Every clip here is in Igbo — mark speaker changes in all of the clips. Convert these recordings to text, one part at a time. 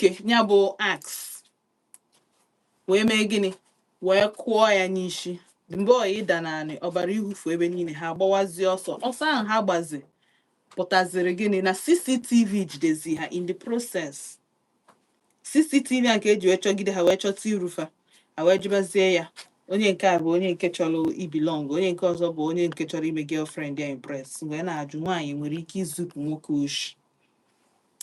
Speaker 1: ike ya bụ axe wee mee gịnị, wee kụọ ya n'isi. Mgbe ọ ịda naanị, ọbara ihufu ebe niile, ha agbawazie ọsọ. Ọsọ ahụ ha gbazi pụtaziri gịnị? Na CCTV jidezi ha. In the process, CCTV a nke eji wee chọgide ha, wee chọta irufa ha, wee jụbazie ya. Onye nke a bụ onye nke chọrọ ibelong, onye nke ọzọ bụ onye nke chọrọ ime girlfriend ya impress. Wee na-ajụ, nwaanyị nwere ike izupụ nwoke oshi?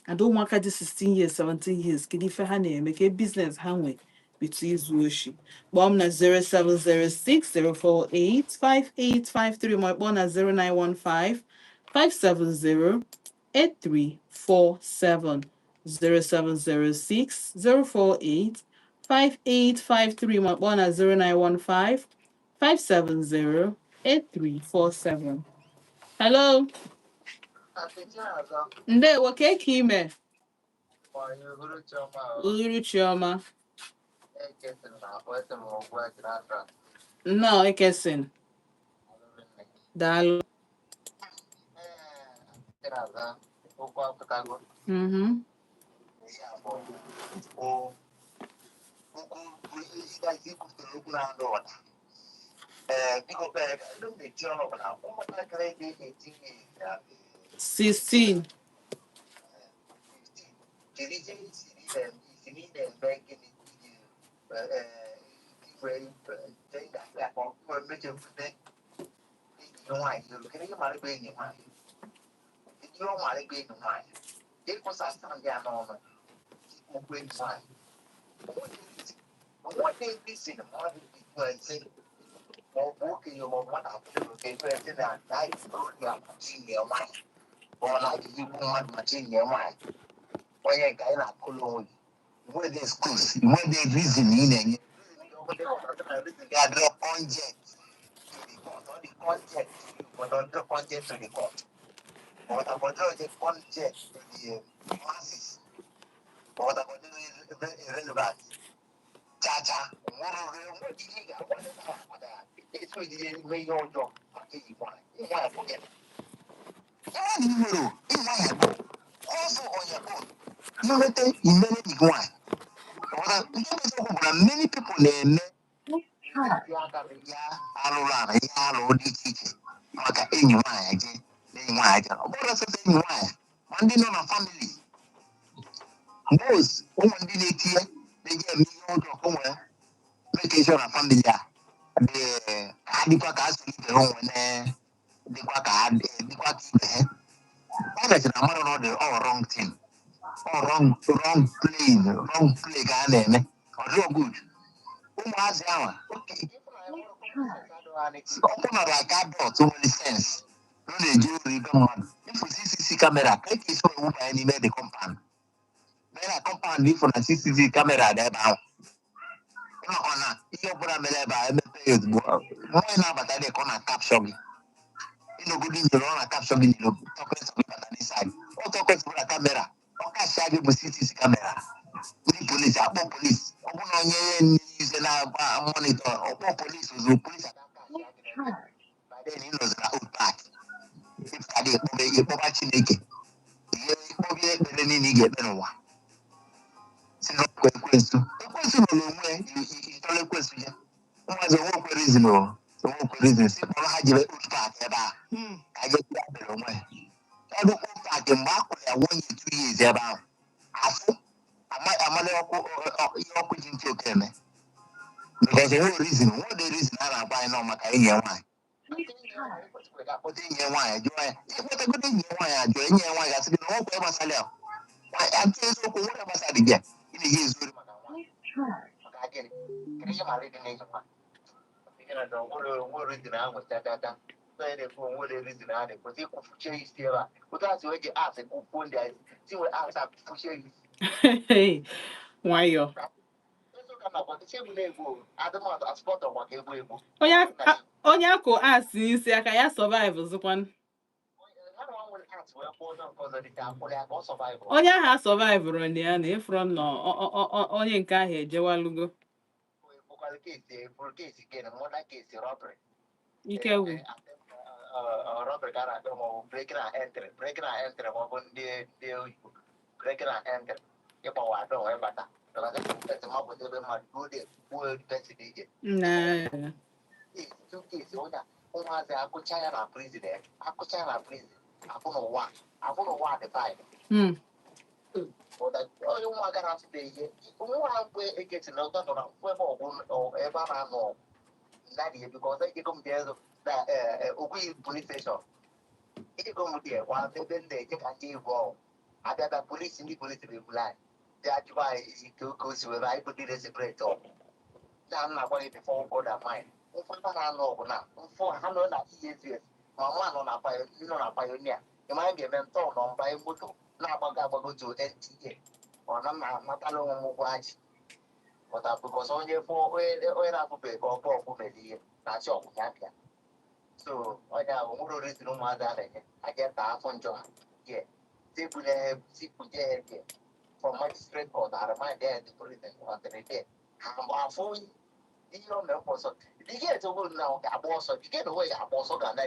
Speaker 1: Ada ụmụaka dị 16 years, 17 years, kedu ife ha na-eme? Ke business ha nwe bitu izu oshi? Kpọọ m na 07060485853, ma kpọọ na 0915 570 8347, 0706 048 5853, ma kpọọ na 0915 570 8347. Hello. Ndewo, ka eke ime? Uhuruchi ọma. Nnọọ, Ekesin. Daalụ. 16. Nwayọọ. Onye akụ asị n'isi aka ya survive zikwan. Onye ahụ a survive na ya na ịfụrụ nọ onye nke ahụ ejewalugo. Ike gwụ.
Speaker 2: Ịgbawa adọ wee bata mapụta ebe mmadụ ruo gbuo person ije.
Speaker 1: Na.
Speaker 2: Two case onye a, ụmụazị akụcha ya na prison, akụcha ya na prison, afụ n'ụwa, afụ n'ụwa dị fine. Onye ụmụaka na-asụbe ihe nwa ha mgbe ekesi na ụtọ nọ na mfụ ebe ọgwụ ebe a na-anọ ọgụ nnadị ya, because ejego m dị ezo na Ogui police station, ejego m dị kwa ebe m na-eje ka ndị ibu ọgwụ abịa bịa polisi, ndị polisi bụ ebulu anyị bịa jụkwa anyị ike ka o si wee anyị bụ ndị na-separate ọgụ na m na-agwa gị before God and mine, mfụ ebe a na-anọ ọgụ na mfụ ha nọ na ESS ma mụ nọ na nọ na Pioneer, ị mara ga-eme ntọ nọ mbanye moto na-agbago agbago to NTA, ọ na m na-anatala onwe m ụgwọ achị pụta, because onye fụ onye na-afụbeghị ka ọbụ ọgwụ mere ihe na-achị ọgwụ ya bịa. So onye ahụ nwere orizin ụmụazị a na-enye aja taa afọ njọ ha ye tebụl tipụje ha there from magistrate court and remind them the prison until the day ha afụ ihe o mere ọsọ the gate ogbo na ọ ga-agba ọsọ the gate onwe ga-agba ọsọ ga na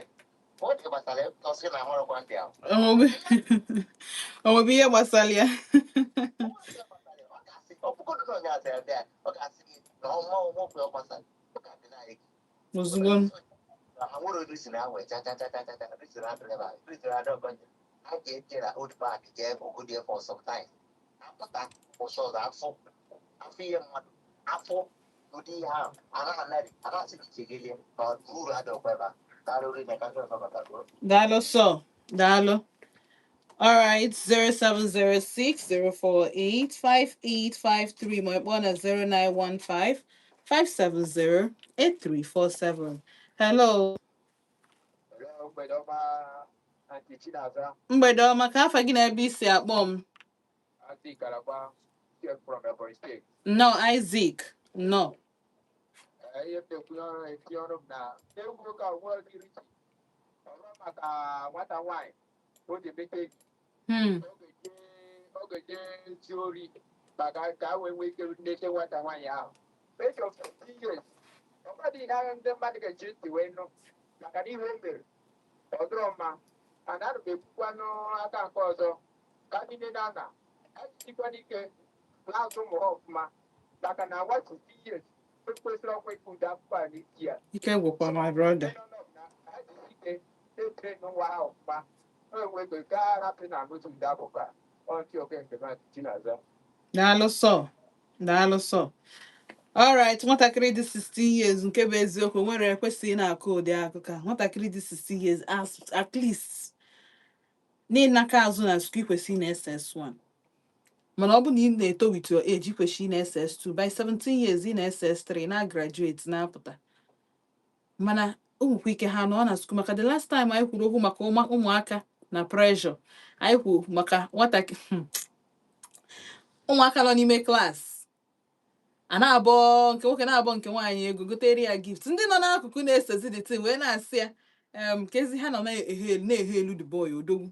Speaker 2: ọ dị gbasara ọsị na amarakwa ndị ahụ.
Speaker 1: Onwebe ihe gbasara ya.
Speaker 2: Ọ bụgodu na onye asị ya bịa, ọ ga-asị gị na ọnwa nwoke ọ gbasara ọ ga-adị na gị.
Speaker 1: Ozugbo.
Speaker 2: Ha nwere reason ha wee cha cha cha cha cha reason adịrị ebe a, reason adị ọgọnye ha ga-eje na old park jee ogodie for some time, apụta ụsọ ọzọ afọ afọ ihe mmadụ afọ ụdị ihe ahụ anaghị anarị anaghị gị chegelie na uru adịghịkwa ebe a. Daalụ rinne ka ndị ọzọ batagoro.
Speaker 1: Daalụ sọ, daalụ. All right, 0706 048 5853. My one at 0915 570 8347. Hello.
Speaker 3: Mgbede ọma, Aunty Chinaza.
Speaker 1: Mgbede ọma, ka afa gị na ebe isi akpọ m?
Speaker 3: Aunty Kalaba from Ebonyi State.
Speaker 1: No, Isaac. No.
Speaker 3: Ihe m na-ekwu ọrụ eti ọrụ m na egwu ka nwa dịrị ọ bụrụ maka nwata nwaanyị o ji emete enyi. Ọ ga-eje zu ori maka ka a wee nwee ike nlete nwata nwaanyị ahụ. Age of 15 years, ọ bụrụ ihe ahụ ndị mmadụ ga-eji ntị wee nụ maka na ihe o mere ọ dịrọ mma. Ana m ekwukwa n'aka nke ọzọ ka ndị nne na nna ejisikwa n'ike na-azụ ụmụ ha ọfụma, maka na nwa 15 years ekwesịrị ọkwa ịkụ ụdị akwụkwọ a n'isi ya.
Speaker 1: Ike gwụkwa, my brother.
Speaker 3: Ha jisi ike na-etre nwa ha ọfụma, o nwee gaa rapụ na anụzi ụdị akwụkwọ a. Ọ ntị oke nke m, Chinaza.
Speaker 1: Daalụ sọ. Daalụ sọ. All right, nwatakịrị dị 16 years, nke bụ eziokwu nwere ekwesịghị na-akụ ụdị akụkọ a. Nwatakịrị dị 16 years, as at least n'ịnaka azụ na school kwesịrị na SS1, mana ọ bụ na ị na-eto with your age, ị kwesịrị na SS2. By 17 years ị na SS3 na graduate na-apụta, mana o nwekwa ike ha nọ na school. Maka the last time anyị kwuru okwu maka ụmụaka na pressure, anyị kwuru maka nwatakịrị, ụmụaka nọ n'ime class a na-abọ nke nwoke na-abọ nke nwaanyị ego gotere ya gift. Ndị nọ n'akụkụ na-esezi the thing wee na-asị ya kezi ha nọ na-ehe elu na-ehe elu. The boy odogwu,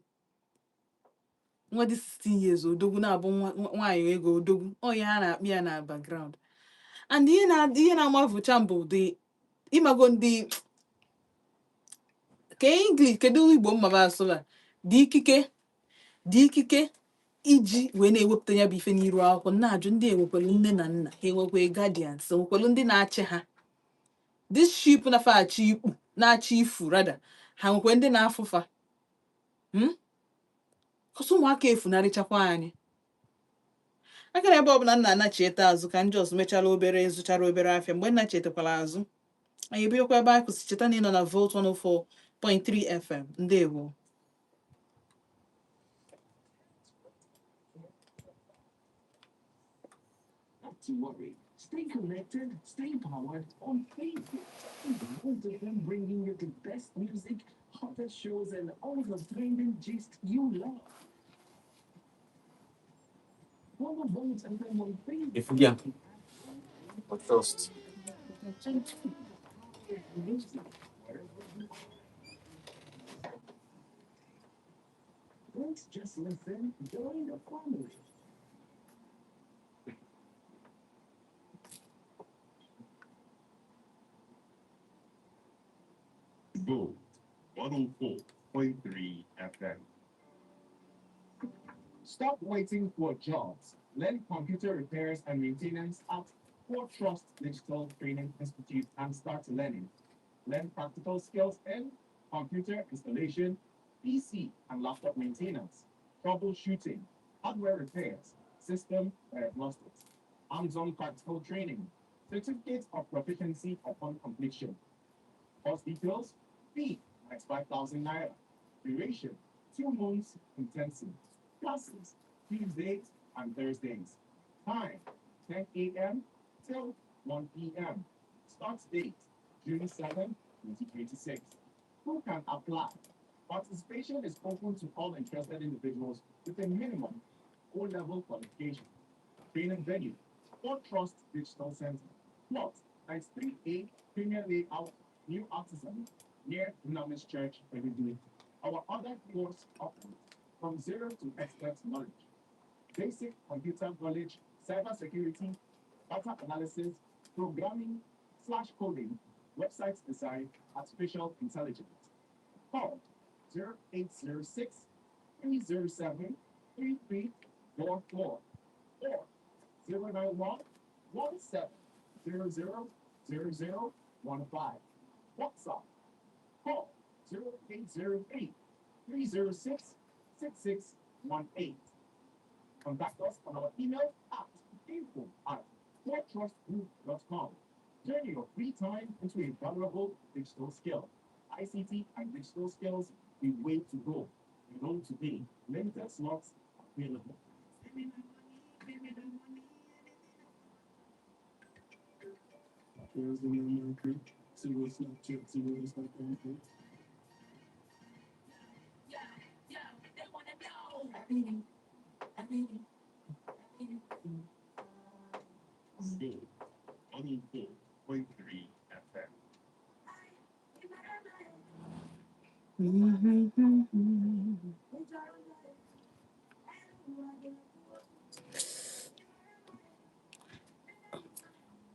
Speaker 1: nwa dị 16 years, odogwu na-abụ nwaanyị ego, odogwu ọ ya ha na-akpị ya na background. And ihe na-amavụcha mbụ dị ịmago ndị ke English, kedu Igbo mmaba asụla, dị ikike iji wee na-ewepụta ya bụ ife n'iru akwụkwọ. Na-ajụ ndị enwekwelu nne na nna ha, enwekwe guardians, enwekwelu ndị na-achị ha? This ship na-afa achị ikpu na-achị ifu rada, ha nwekwe ndị na-afụfa? Kọsọ ụmụaka efunarịchakwa anyị akara ebe ọbụla. Nna anachieta azụ ka ndị ọzọ mechara obere zụchara obere afịa. Mgbe nna chetakwara azụ, anyị ebidokwa ebe anyị kwụsị. Cheta na ị nọ na Volt 104.3 FM. Ndewo.
Speaker 4: Not to worry. Stay connected, stay powered on Facebook. Volt FM, bringing you the best music, hottest shows, and all the trending gist you love. Follow Volt FM on Facebook.
Speaker 5: If yeah, but first.
Speaker 4: Music wherever you are. Don't just listen, join the family.
Speaker 6: Volt 104.3 FM.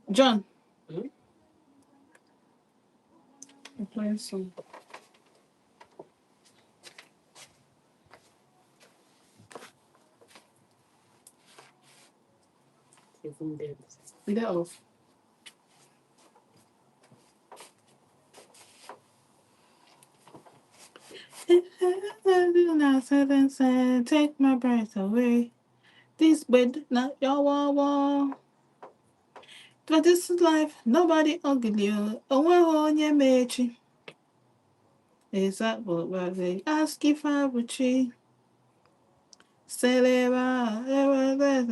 Speaker 1: John, I'm playing song.
Speaker 4: Even dead.
Speaker 1: Get off. Take my breath away. This bed not your wall. But this is life, nobody ugly you. Onweghị onye ma echi. Is that what they ask if I would she? Celeba, celeba,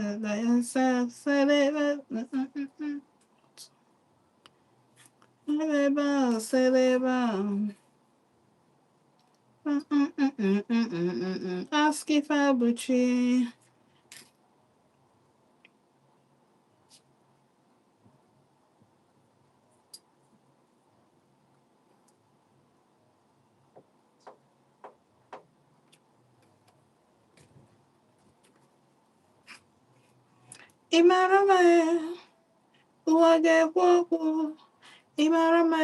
Speaker 1: celeba, celeba. Ask if I would she. Ịmara ma ụwa ga-ekwu okwu. Ịmara ma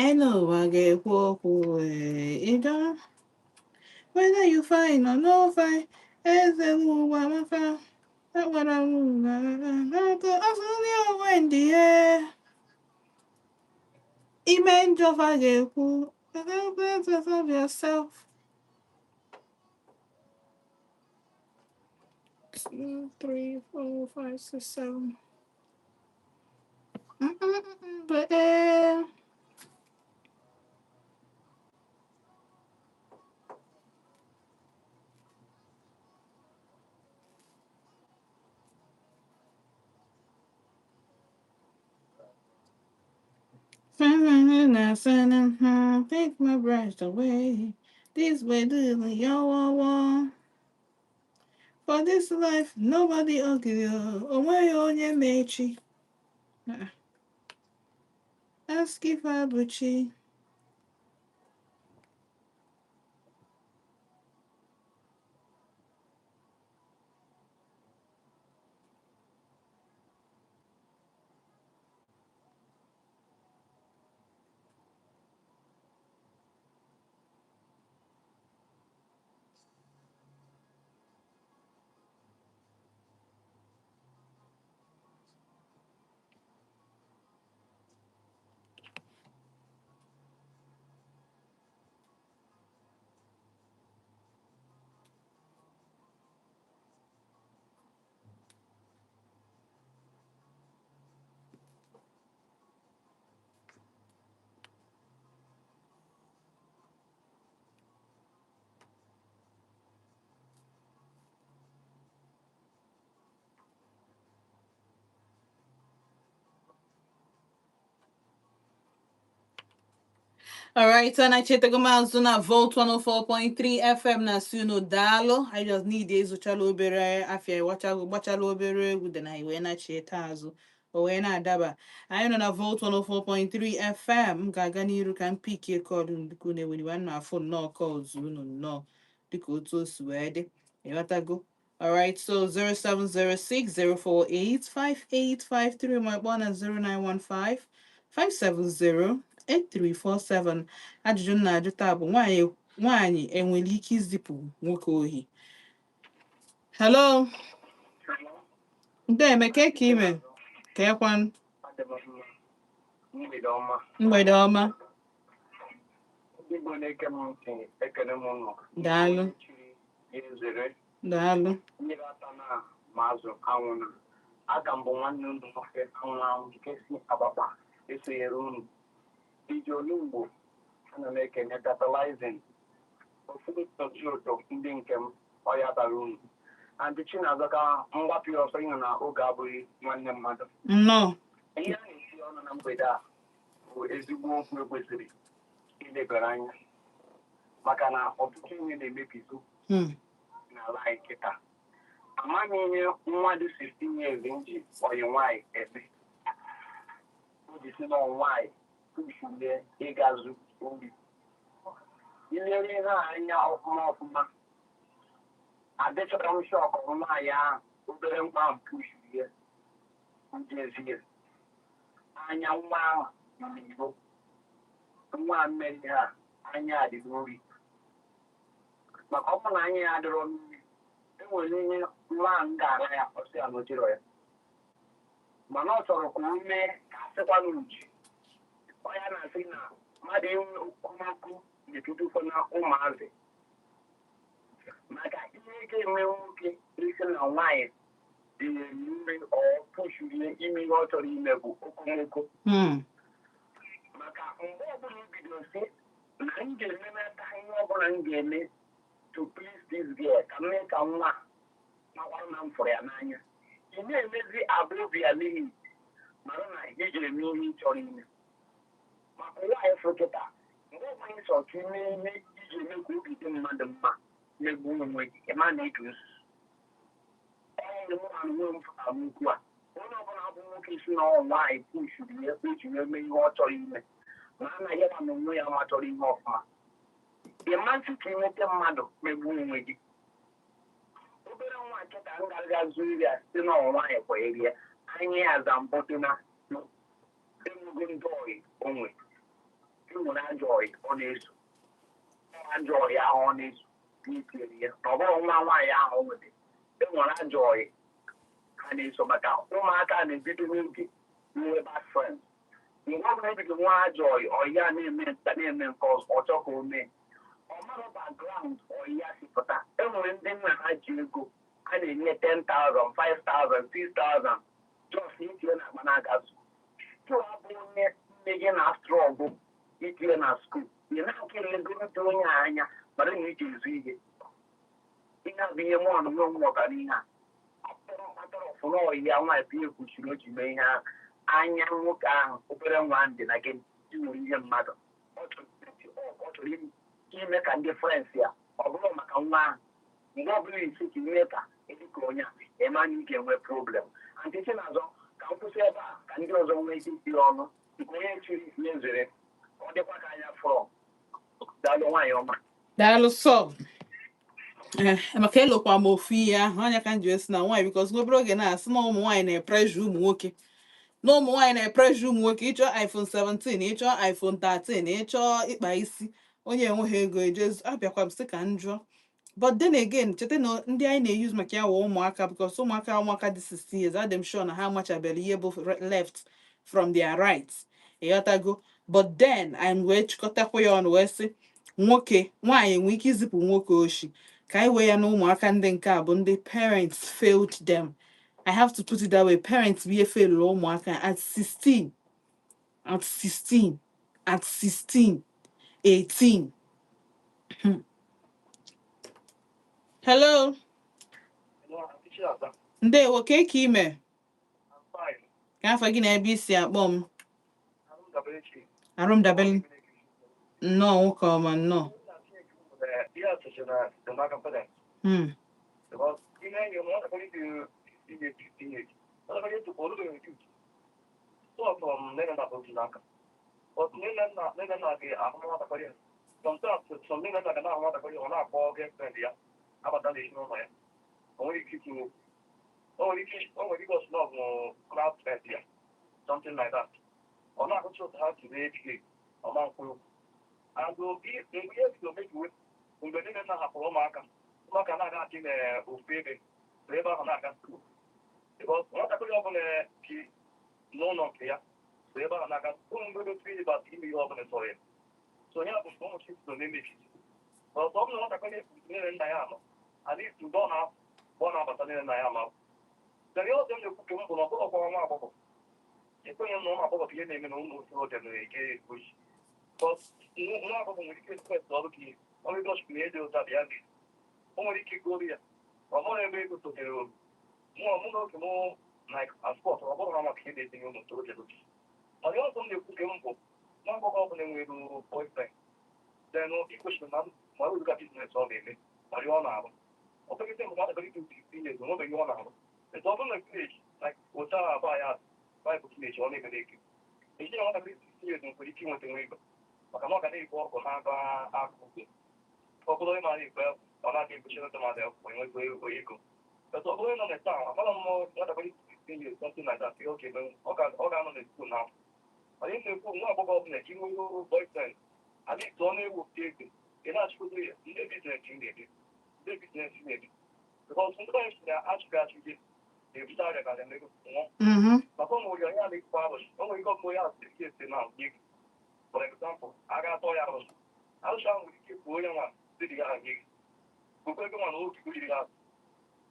Speaker 1: enu ụwa ga-ekwu okwu. Ịjọ. Whether you fine or no fine, eze m ụwa mafa. Agbara m asụli onwe ndị ya. Ime njọfa ga-ekwu. Of yourself. 2, 3, 4, 5, 6, 7. But take my breath away. This way, do yo. For this life, nobody will give you. Onwe onye mechi. Ask if I buchi. All right, and echetego m azụ na Volt 104.3 FM na si unu daalụ. I just need ịzụchala obere afịa, ịwachago gbachala obere egwu dị na wee na-chieta azụ, o wee na-adaba. Anyị nọ na Volt 104.3 FM. M ga-aga n'iru ka m pickie call biko, na-eweliwe nna afụ nnọọ calls unu nnọọ dịka otu o si wee dị, ịghọtago? Alright, so 0706 048 5853, ma kpọọ na 0915 570 8347. Ajụjụ m na-ajụ taa bụ, nwaanyị enwere ike izipụ nwoke ohi? Hello, ndị Emeka, ka ime ka ekwan?
Speaker 3: Mgbede ọma.
Speaker 1: Mgbede ọma.
Speaker 3: Ndị Igbo na-eke m ntị, ekene m ụnụ.
Speaker 1: Daalụ.
Speaker 3: Onye chiri ya ezere.
Speaker 1: Daalụ.
Speaker 3: Mmiri ata na ma azụ anwụ na aka mbụ. Nwanne unu nwoke anwụrụ anwụ nke si Abakpa esonyere unu iji olugbo. Ana m ekene Tantalizing ofu ụtọchi ụtọ ndị nke m ọya bara unu. Aunty Chinazọ, ka mgbapụ ya ọsọ ịnụ na oge abụghị nwanne mmadụ.
Speaker 1: Nnọọ.
Speaker 3: Ihe a na-esi ọnụ na mgbede a bụ ezigbo okwu ekwesịrị ilebara anya, maka na ọtụtụ ihe na-emebizu n'ala anyị kịta. Amaghị ihe nwa dị 16 years ji ọyị nwaanyị eme o ji si na nwaanyị pushulie ịgazu obi. Ilere ihe a anya ọfụma ọfụma, adịchọrọ m shock nwaanyị ahụ obere nwa ahụ pushulie njezie anya nwa ahụ nọ n'iro. Nwa a mmeri ha anya adịghị ori, maka ọ bụ na anya ya adịrọ mmiri, enwere ihe nwa ahụ ga-ara ya ọsọ ya n'ojiro ya, mana ọ chọrọ ka o mee ka a sịkwa n'uji ọ ya na-asị na mmadụ inwe okomoko n'etiti ụfọdụ ụmụazị, maka ihe ga-eme nwoke isi na nwaanyị dị mmiri ọ pushuru ime ihe ọ chọrọ ime bụ okomoko. Maka mgbe ọbụla i bido si na m ga-emenata ihe ọbụla m ga-eme to please this girl, ka m mee ka nwa a makwara na m fụrụ ya n'anya, ị na-emezi above ya limit, mara na ị ga-eme ihe ị chọrọ ime. Maka ụwa anyị fụrụ kịta, mgbe ọbụla ị chọrọ ka ime ihe iji eme ka obi dị mmadụ mma, megbuo onwe gị, ịma na ịdụ nzuzu. Onye mụ na onwe m fụtara n'ukwu a, onye ọbụla bụ nwoke si na ọ nwaanyị pushuru ya o ji wee mee ihe ọ chọrọ ime, ma anaghị ya na onwe ya ma chọrọ ihe ọfụma, ị masị ka ị nweta mmadụ, megbuo onwe gị. Obere nwa nkịta ngaraga zuru ya site na nwaanyị kwanyere ya anya ya aza mbọtụ na enwego ndị ọyị onwe enwere ajọ ọyị ọ na-eso. Ajọ ọyị ahụ ọ na-eso n'itinyere ya na ọ bụrụ nwa nwaanyị ahụ o nwere, enwere ajọ ọyị ha na-eso, maka ụmụaka na-ebido n'oge nwe bad friends. Mgbe ọ bụla ebido nwa ajọ ọyị, ọyị ya na-eme nta na-eme nke ọzọ, ọ chọ ka o mee ọ mara background ọyị ya si pụta. Enwere ndị nna ha ji ego a na-enye 10,000, 5,000, 6,000 just itinye na akpa na-agazu tụ abụ onye nne gị na struggle itinye na school. Ị na-aka elegoro onye a anya, mara na iji ezu ihe. Ihe a bụ ihe mụ na onwe m ghọtara. Ihe a kpatara ọfụna ọyị ya nwaanyị bụ ihe kwuchiri o ji mee ihe ahụ. Anya nwoke ahụ obere nwa ahụ dị na gị nwere ihe mmadụ ọ chọrọ ime ka ndị friends ya ọ bụrụ maka nwa ahụ. Mgbe ọbụla isi ka ime ka ịdị ka onye a eme anya, ị ga-enwe problem. Aunty Chinazọ, ka m kwụsị ebe a ka ndị ọzọ nwee ike itinye ọnụ. Nke onye chiri ihe nzere, ọ dịkwa ka anya fọrọ. Daalụ, nwaanyị ọma.
Speaker 1: Daalụ sọ. Ee, maka elokwa m ofu ihe ahụ anya ka m ji wee sị na nwaanyị, because n'obere oge na-asị na ụmụ nwaanyị na-epressure ụmụ nwoke, na ụmụ nwaanyị na-epressure ụmụ nwoke ịchọ iPhone 17, ịchọ iPhone 13, ịchọ ịkpa isi. Onye enweghị ego eje abịakwa m sị ka m jụọ. But then again, cheta na ndị anyị na-use maka ya wụ ụmụaka, because ụmụaka dị 60 years, adị m sure na ha amachabere ihe bụ left from their right, ịghọtago? But then anyị wee chịkọtakwa ya ọnụ wee sị nwoke, nwaanyị enwe ike izipụ nwoke oshi, ka anyị wee ya na ụmụaka ndị nke a bụ ndị parents failed them. I have to put it that way. Parents bụ ihe failed ụmụaka at 16, at 16, at 16, 18. Hello. Ndewo, ka eke ime? Ka afọ gị na ebe isi akpọ m? Arụ m dabere. Nnọọ, nwoke ọma, nnọọ.
Speaker 2: Something like that. Ọ na-akụcha ụtọ ha tụrụ ejike ọma nkwụ and obi mgbe ihe bido mebiwe, mgbe nne na nna hapụrụ ụmụaka, ụmụaka na-aga achị n'ofu ebe bụ ebe ahụ na-aga school, because nwatakịrị ọbụla bi n'ụlọ nke ya bụ ebe ahụ na-aga school, mgbe otu ịbata ime ihe ọbụla sọrọ ya. So ya bụ mgbe ụmụ bido na-emebisi. Ọzọ, ọ bụrụ na nwatakịrị nne na nna ya nọ, at least mgbe ọ na-abata nne na nna ya ma. Then ihe ọzọ m na-ekwu ke m bụ na ọ bụrụ ọkwa nwa agbọghọ, ekwenye m na ụmụ agbọghọ bụ ihe na-eme na ụmụ okorobịa na-ege oyi. Nwa agbọghọ nwere ike request ọrụ ka ọrụ gosi na ede ụta bịa gị, o nwere ike goro ya, ọ mụrụ ebe ego sotere mụ mụ na oge mụ like aspọt, ọ bụrụ na maka ihe na-etinye ụmụ ntorobịa n'obi. Mana ihe ọzọ m na-ekwu ke m bụ nwa agbọghọ ọbụla nwere boyfriend, then ị kwesịrị na ma ọ business ọ na-eme ma ihe ọ na-arụ. Ọ pekete mgbe nwatakịrị dị 15 years, onwebeghị ihe ọ na-arụ. Etu ọ bụrụ na village like otu a abụọ ya baịbụl village, ọ na-emere eke ezi na nwatakịrị 15 years nwekwara ike inweta nwa ego, maka na ọ ga na-ebu ọgụ na-aga akụkụ ọ bụrụ onye mara ekwe, ọ na-aga egochi ndị mmadụ akwụkwọ enwego ego ego. But ọ bụrụ nọ na town, amara m nwatakịrị 15 years, something like that, ihe ọ ga-eme, ọ ga-anọ na school na. Mana ị na-ekwu nwa agbọghọ ọbụla ka inwe boyfriend, at least ọ na-ewepụta ego, ị na-achịkwado ya ndị business ị na-eme, ndị business ị na-eme, because ndị anyị si na achụghị achụghị na-ebute arịa gara emego nwụọ. Maka ọ nwere onye a na-ekwu arụsị, o nwere ike ọ bụ onye asịrị ike esi na nye gị. For example, a ga-atọ ya arụsị, arụsị ahụ nwere ike kwuo onye nwa dị ya nye gị bụkwa ego nwa na oge yiri ha.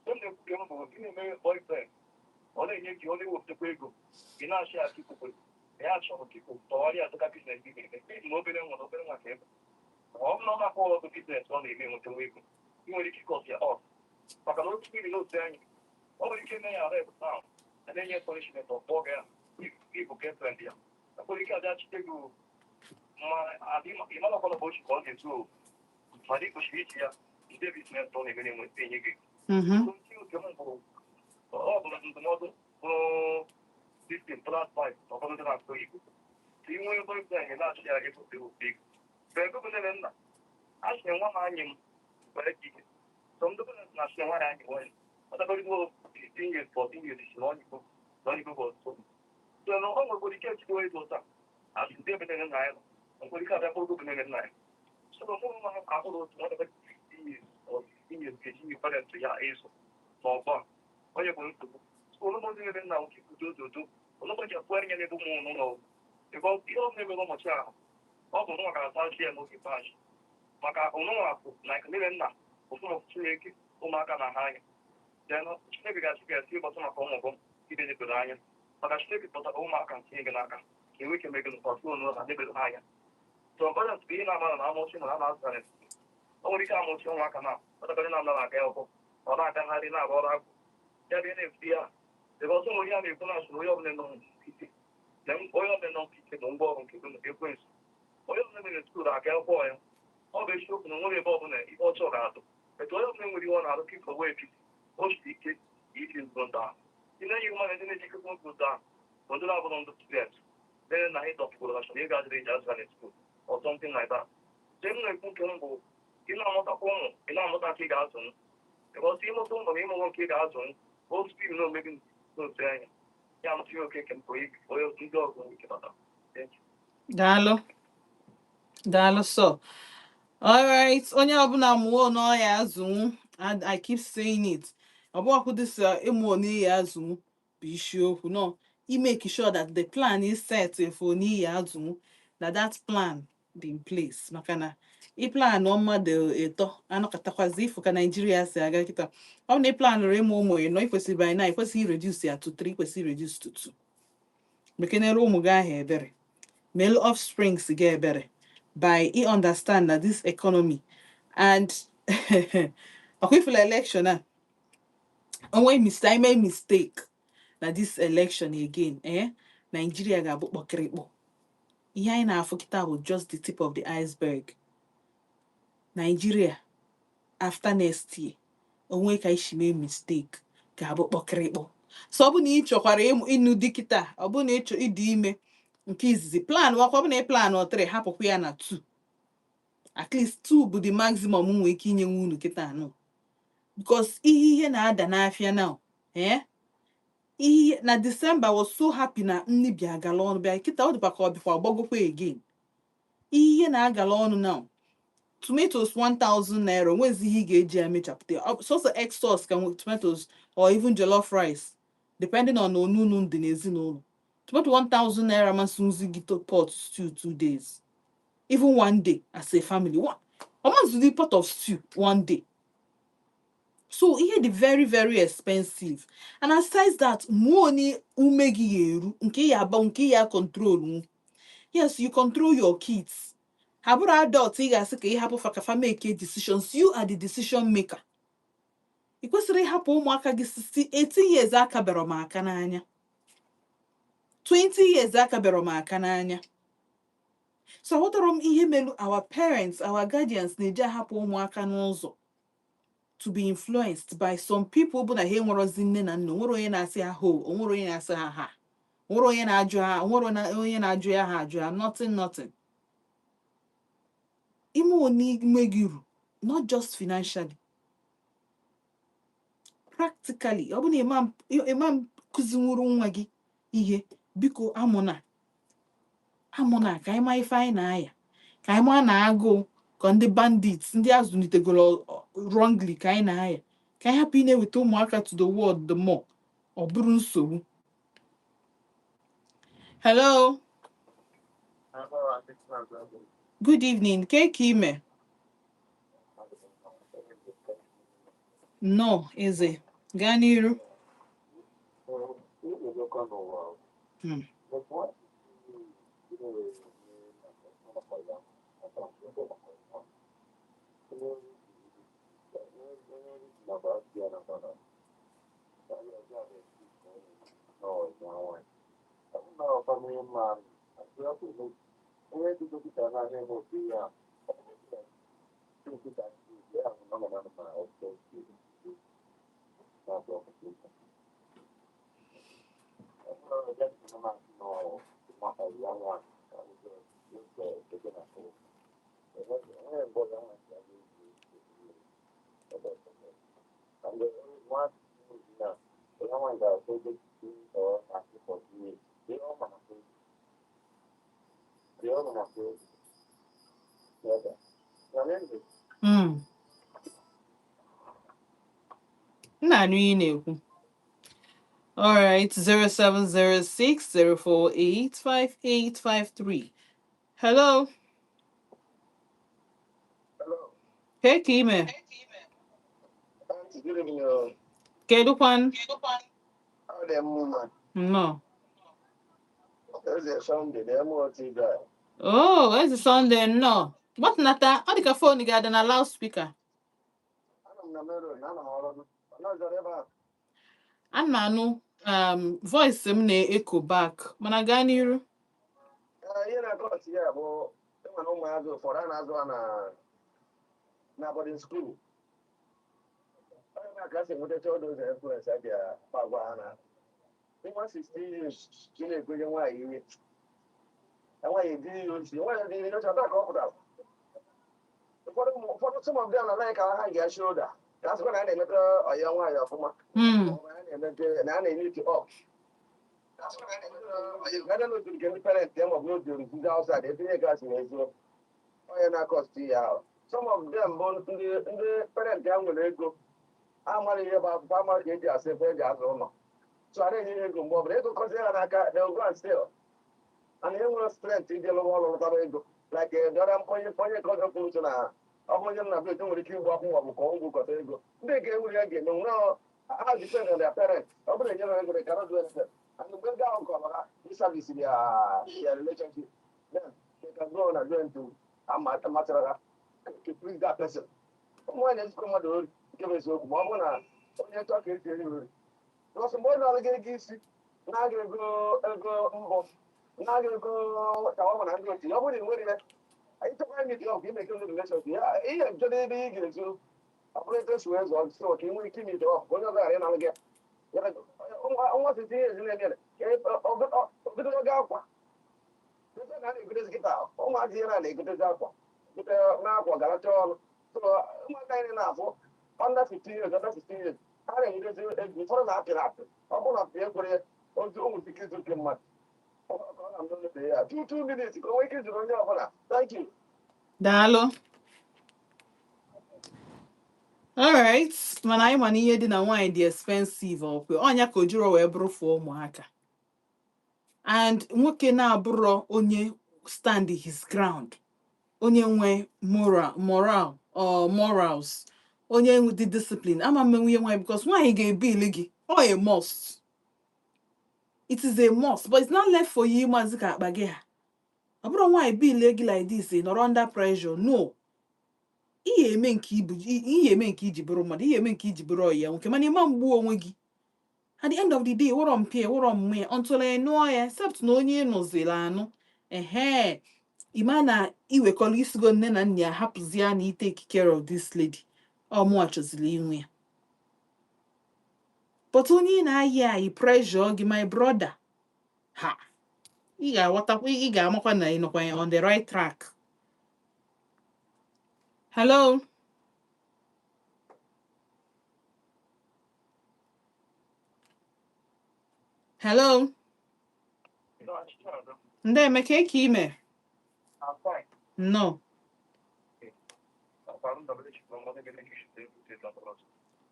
Speaker 2: M na-ekwu ke m bụ ị na-eme boyfriend, ọ na-enye gị, ọ na-ewepụtakwa ego, ị na-achị ya kikwukwe ya chọrọ kikwu tọgharịa atụka business gị ga-eme n'ihi na obere nwa na obere nwa ka ebe ọ bụ na ọ na-akpọ ọrụ business ọ na-eme enweta nwa ego, ị nwere ike ịkọsi ya ọf, maka na otu mmiri n'otu anyị ọ nwere ike ime ya arrest now, na-enye punishment, ọ kpọọ gị ya ịbụ girlfriend ya, nwere ike abịa chite gị, ma ịmara ọbụla bụ ochi ka ọ ga-ezu o, mana ị kwesịrị iji ya ndị business ọ na-eme na-enweta enye gị. Ndị nke m bụ ọ bụ ndụmọdụ bụrụ 15 plus 5, ọ bụrụ ndị na-asụ Igbo ka ị nwee boyfriend, na-achị ya ego ego ego bụ ego bụ nne na nna a sị nwa m anyị m were gị ike. So ndị bụ na asị nwa ya anyị nwanyị ọtakọrịgo 15 years, 14 years, si na ọnyịgo na ọnyịgo bụ ọtụtụ. So na ọ nwekwara ike ejikwa ego taa asị ndị ebe nne nna ya nọ nwekwara ike abịa bụrụ bụ nne nna ya. So na mụ nwa ahụrụ otu nwatakịrị 15 years or 16 years ga-eji nye parent ya ịzụ n'ọgbọ a onye bụ nsogbu. So ụlọ ndị nne nna nwoke kwudo ododo ụlọ ji akpụ anya n'ebe ụmụ ụnụ nọ ebe ihe ọ na-eme n'ụbọchị ahụ, ọ bụ nwa ga-ata chi ya n'oge paachị, maka ụnụnwa bụ na nne nna ofu Chineke ụmụaka na ha anya. Then Chineke ga-asị ga-esi ịgbata maka ụmụ gị idedebere anya, maka Chineke kpọtara ụmụaka ntinye gị n'aka ka enwe ike megị n'ụkọtụ onwe ha debere ha anya. So parents bụ ihe na-amara na amụchi na ha na-azụ na o nwere ike amụchi ụmụaka na ọtakịrị na-ana aga akwụkwọ, ọ na-agagharị na-arụ ọrụ akwụ ya bụ ihe na-ebute ya ebe ọzọ. Nwere ihe a na-ekwu na asụrụ onye ọbụla nọ nkịtị na onye ọbụla nọ nkịtị bụ ngwa ọrụ nke ekwensu. Onye ọbụla mere school aga akwụkwọ ya, ọ bụ eziokwu na nwere ebe ọbụla ihe ọjọọ ga-adụ etu onye ọbụla nwere ihe ọ na-arụ ka wee bi o siri ike iji nzụnda ị na-enye mmadụ ndị na-ejikọta nzụnda bụ ndị na-abụrụ ndị student mere na ịdọpụrụ na chọrọ ịga adịrị eji azụ na school or something like that. So m na-ekwu nke m bụ ị na-amụtakwa ụmụ, ị na-amụta nke ị ga-azụ m, because ịmụta ụmụ na ịmụrụ nke ị ga-azụ m otu ibi na omebi n'otu anya ya amụta ihe okeke m bụ onye ndị ọzọ nwere ike bata. Thank you.
Speaker 1: Daalụ, daalụ. So alright, onye ọbụla mụọ n'ọya azụnwu, and I keep saying it, ọ bụghịkwa this ịmụ n'iyi azụnwu bụ isiokwu. No, I make sure that the plan is set for n'iyi azụnwu, na that plan dị in place, maka na ị plan mmadụ ịtọ anọkọtakwazi ifụ ka Naijiria si aga kịta. Ọ bụ na ị planụrụ ịmụ ụmụ ịnọ, ị kwesịrị by now ị kwesịrị reduce ya to 3, kwesịrị reduce to 2. Mekenere ụmụ gị ahụ ebere, male offsprings gị ebere by ị understand that this economy and ọkwa ifụla election a onwe mistake, ime mistake na this election again, eh, Nigeria ga-abụ kpọkịrịkpọ. Ihe anyị na-afụ kịta bụ just the tip of the iceberg. Nigeria after next year, onwe ka isi mee mistake, ga-abụ kpọkịrịkpọ. So ọ bụ na ị chọkwara ịnụ di kịta, ọ bụ na ịchọ ịdị ime nke izizi, plan wakwa. Ọ bụ na ị plan ọ 3, hapụkwa ya na 2. At least 2 bụ the maximum m nwee ike inye nwa unu kịta anọ, because ihe na-ada n'afịa now, eh, ihe na December was so happy na nni bịa gala ọnụ, bịa kịta ọ dịkwa ka ọ bịakwa gbagokwa again. Ihe na-agala ọnụ now, tomatoes 1000 naira, onwezi ihe ị ga-eji ya mechapụta. Sọsọ egg sauce ka tomatoes or even jollof rice, depending on onunu dị n'ezinụlọ. Tomato 1000 naira masị gị to pot stew 2 days, even one day as a family. Ọmazụdi pot of stew one day. So ihe dị very very expensive. And aside that, mụọ onye ume gị ga-eru nke ya aba nke ya control nwu. Yes, you control your kids. Ha bụrụ adult, ị ga-asị ka ị hapụ fa ka fa make decisions. You are the decision maker. Ị kwesịrị ịhapụ ụmụaka gị sisi 18 years aka bịara m aka n'anya, 20 years aka bịara m aka n'anya. So aghọtara m ihe melu our parents, our guardians na-eji ahapụ ụmụaka n'ụzọ to be influenced by some people bụ na ha enwerozi nne na nna. Onwere onye na-asị ha ho, onwere onye na-asị ha ha, onwere onye na-ajụ ha, onwere onye na-ajụ ya ha ajụ ha, nothing, nothing. Ime onime gị ru, not just financially, practically. Ọ bụ na ịma m kụzinwuru nwa gị ihe, biko amụna amụna, ka anyị maa ife anyị na-aya, ka anyị maa na agụụ ka ndị bandits ndị azụlitegoro wrongly ka anyị na-aya, ka anyị hapụ ị na-eweta ụmụaka to the world. The more ọ bụrụ nsogbu. Hello, good evening. Ke ka ime? Nnọọ, eze, gaa n'iru. M na-anụ ihe ị na-ekwu. All right, 07060485853. Hello.
Speaker 3: Hello.
Speaker 1: Ke ka ime?
Speaker 3: Aunty, good evening. Oh.
Speaker 1: Kedu kwan?
Speaker 3: Ọ dị mma.
Speaker 1: Nnọọ.
Speaker 3: Eze Sunday, the MOT guy.
Speaker 1: Oh, eze Sunday, nnọọ. Gbatịnata, ọ dị ka phone gị adị na loudspeaker.
Speaker 3: Anọ m na main road, ana m ọrụ. Ọ nọzọrọ ebe a.
Speaker 1: Ana m anụ voice m na-echo back, mana gaa n'iru.
Speaker 3: Ee, ihe na-akọ ọchị ya bụ enwere ụmụazị ụfọdụ a na-azụ ha na boarding school. Onye na ka si enwetacha all those influence a ji akpa agwa ha na nwa 16 years gị na-ekwenye nwaanyị ihe. Nwaanyị ediri ya osi, nwaanyị ediri ya osi, ọ ka ọ pụtara. Ụfọdụ some of them na like ka ha ga shoulder. Ka a sịkwa na a na-emeta ọya nwaanyị ọfụma. Ọ bụ na a na-emete na a na-enye it up. Gada n'otu nke ndị parent ya maọbụ n'otu nkuzi outside etinye gasị n'ezo onye na-acost ya ahụ. Some of them bụ ndị parent ya nwere ego, amara ihe bụ akwụkwọ, amara ka eji asa efe, eji azụ ụlọ, so a na-enye ha ego. Mgbe ọbụla ego kọzie ha n'aka, they will go and steal, and e nwere strength ije lụwa ọrụ lụtara ego like the other onye nke ọzọ kwuru sị na ọ bụ onye nna village nwere ike igbu akwụ maọbụ ka ọ gwukọta ego. Ndị nke enwere ya ga-eme nwere ha depend on their parents. Ọ bụrụ enyere ego, they cannot do anything, and mgbe ego ahụ kọrọ ha service their relationship, then they can go on and do into amatara ha to please that person. Ụmụ nwaanyị na-ezikọ mmadụ ori, nke bụ eziokwu, ma ọ bụrụ na onye chọọ ka esi eri ori. Because mgbe ọ na-alụ gị ego isi na-aga ego ego mbọ. Na-aga ego shawarma na ndị otu ya, ọ bụrụ na ị nwere ya, anyị chọkwa ime dị ọgụ imeke ndị relationship ya ihe nchedo ebe ị ga-ezu, ọ bụrụ etu esi wee zụọ so ka ị nwee ike ime ọgụ onye ọzọ ghara ịnalụ gị ya. Nwa sisi ihe ezi na-eme bidoro gị akwa ebe na a na-egotezi kịta, ụmụazị ihe na-egotezi akwa gote n'akwa garacha ọnụ. So ụmụaka anyị na-afụ under 15 years, under 16 years, ha na-enyerezi ego, ụfọdụ na-apịrị apị. Ọ bụrụ na pịa ekwere ozu, o nwere ike izu oke mmadụ. Ọ ka ọ na-amụ n'oge ya 2 2 minutes ka o nwee ike izuru onye ọbụla. Thank you.
Speaker 1: Daalụ. Alright, mana anyị ma na ihe dị na nwaanyị dị expensive, ọkwe ọnya ka o jiro wee bụrụ fụọ ụmụaka and nwoke na-abụrọ onye stand his ground, onye nwe moral or morals, onye dị discipline, ama mmenwu ihe nwaanyị, because nwaanyị ga-ebili gị. Ọ a must, it is a must, but it's not left for you ịmazi ka akpa gị ha. Ọ bụrụ nwaanyị bilie gị like this, ị nọrọ under pressure, no. Ihe eme nke ibu, ihe eme nke iji bụrụ mmadụ, ihe eme nke iji bụrụ ọyị ya nwoke, mana ịma mgbu onwe gị. At the end of the day, wụrọ mpie wụrọ mmụ until ị nụọ ya, except na onye ị nụziri anụ ehe ịma na iwekọrọ isigo nne na nna ya hapụzi ya na take care of this lady, ọ mụnwa chọziri inwe ya. But onye ị na-ayị ayị pressure gị, my brother, ha ị ga-aghọtakwa, ị ga-amakwa na ị nọkwa on the right track. Hello, hello. Ndị Emeka, eke ime nnọọ.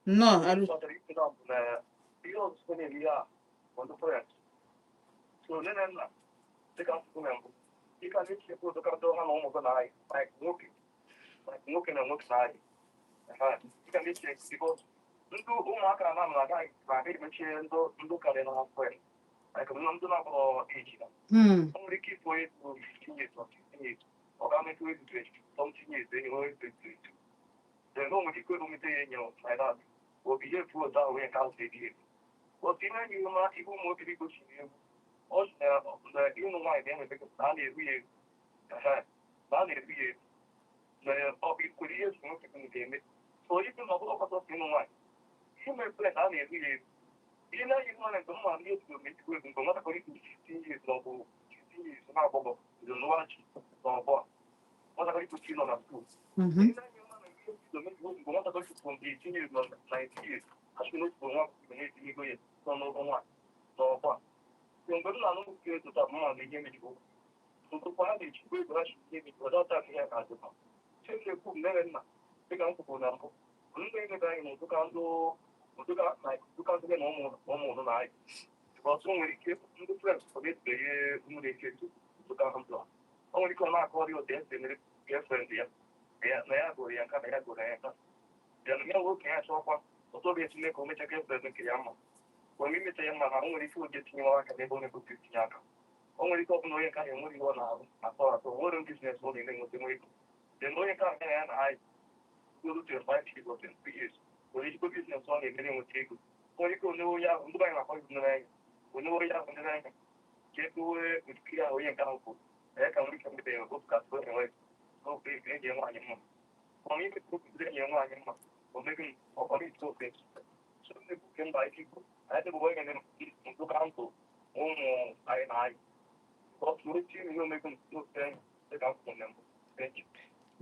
Speaker 1: Nnọọ arụ.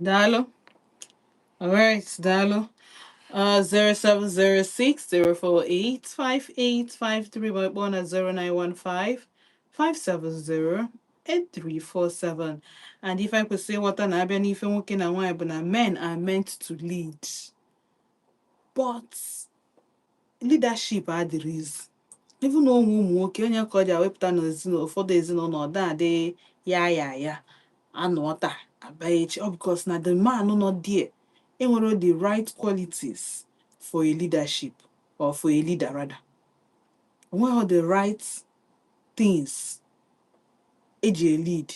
Speaker 1: Daalụ. Alright, daalụ. 0706 048 5853 ma kpọọ na 0915 570 8347. And ife anyị kwesịrị ịghọta na abịa n'ife nwoke na nwaanyị bụ na men are meant to lead, but leadership adịrị easy. Even na ụmụ ụmụ nwoke onye ka ọ ji awepụta n'ezinụlọ, ụfọdụ ezinụlọ ọ da-adị ya ya ya anọ taa aba echi, ọ because na the man nọ there enwere the right qualities for a leadership, or for a leader rather. Onweghị the right things eji e lead.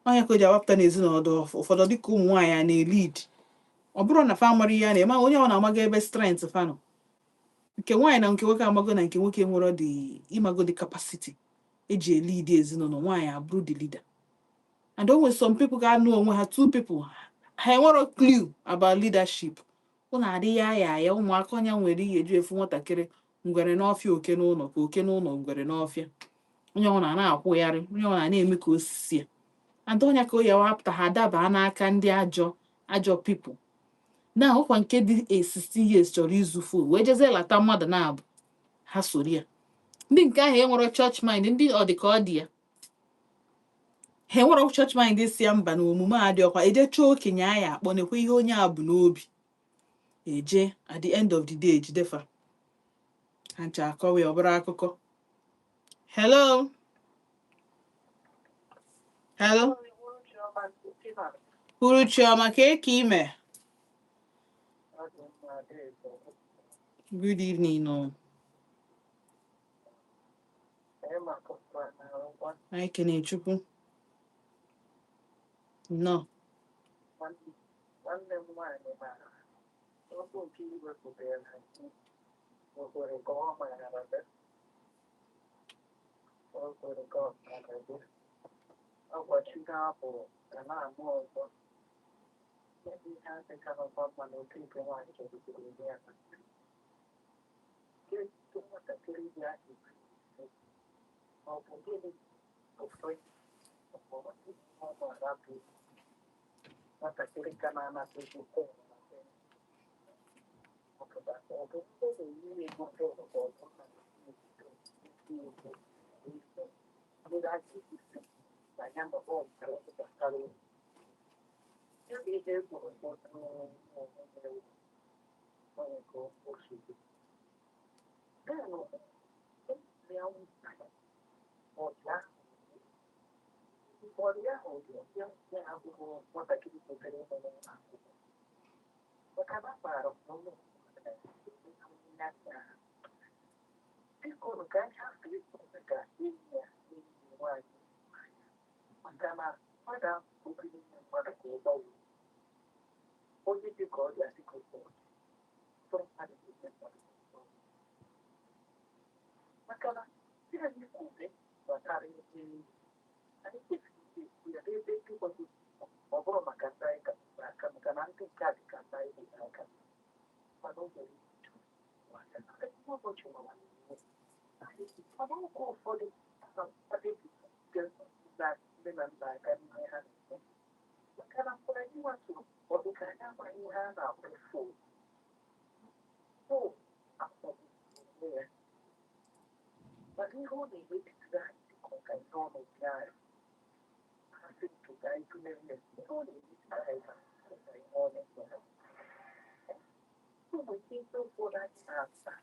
Speaker 1: Onye ka o ji awapụta n'ezinụlọ dị ụfọdụ dịka ụmụ nwaanyị a na-e lead, ọ bụrụ na fa mara ihe a na-eme, onye ọ na-amaga ebe strength fa nọ, nke nwaanyị na nke nwoke amago na nke nwoke nwere the ịmago the capacity Eji e-lead ezinụlọ, nwaanyị abụrụ the leader. And o nwere some people ga-anụ onwe ha, two people, ha enwero clue about leadership. Ụnụ adị ya ya ya ụmụaka onye nwere ihe eju efu nwatakịrị ngwere n'ọfịa, oke n'ụlọ ka oke n'ụlọ, ngwere n'ọfịa. Onye ọ na na-akwụgharị, onye ọ na na-eme ka osisi ya and ọnya ka o ya wapụta, ha daba n'aka ndị ajọ ajọ people. Na ọkwa nke dị a 60 years chọrọ izu phone wee jezie lata mmadụ na-abụ ha soro ya. Ndị nke ahụ enwero church mind, ndị ọ dị ka ọ dị ya, ha enwero church mind si ya mba na omume a dị ọkwa eje chọọ okenye a ya akpọ nekwe ihe onye a bụ n'obi eje. At the end of the day, ejidefa ha ncha akọwa ya, ọ bụrụ akụkọ. Hello, hello. Kwuru Chioma ka eke ime. Good evening o. Anyị kene Chukwu. Nnọọ.
Speaker 2: Nwanne m nwaanyị mara okwu nke iwepụtara na o kwere ka ọ maara be, o kwere ka ọ maara be ọgwachi ga-apụ ga na-amụ ọzọ. Ebe ihe adịka n'ọkwa mma na otu nke nwaanyị chọrọ ime ya na nke nwatakịrị dị ahụ, ọ bụ gịnị ofe ọ maara bụ nwatakịrị ka na-anata ego phone na be ọpụta, ọ bụ ndị na-eyi ego phone ka ọ bụ na ego ndị ga-esi na ya ma ọ gbasara ya bụ ihe e kwuru onye ka o siri then ya ọja ọrịa ahụ dị ya ya abụghị nwatakịrị kwesịrị ịnọ n'ụlọ akwụkwọ, maka na akpara m n'ụlọ. Biko ka anyị hapụ ikwu ka enyi ya enyi nwaanyị, maka na mmadụ abụghị inye mmadụ ka ọ gbanwee onye dị ka ọ dị asị ka ọ dị tụrụ mmadụ ga-eme mmadụ ka ọ gbanwee, maka na dị anyị kwube gbasara ihe anyị kwesịrị ikwu ya n'ebe ndị gbado ọ bụrụ maka ndị anyị ka aka, maka na ndị nke a dị ka ndị anyị dị aka, mana o nwere ụbọchị mana oge ụfọdụ nne na nna aka n'ihe ha na-eme, maka na mgbe anyị nwatụrụ ọ dị ka anyị amaghị ihe a na-akpọ phone phone akpọgbu onwe ya, mana ihe ọ na-emebisiri anyị dị ka ọka ihe ọ na-enye anyị asị nke ka anyị tụlere ya, ihe ọ na-emebisiri anyị ka ihe ọ na-enye anyị ụmụ ihe ụfọdụ anyị na-ata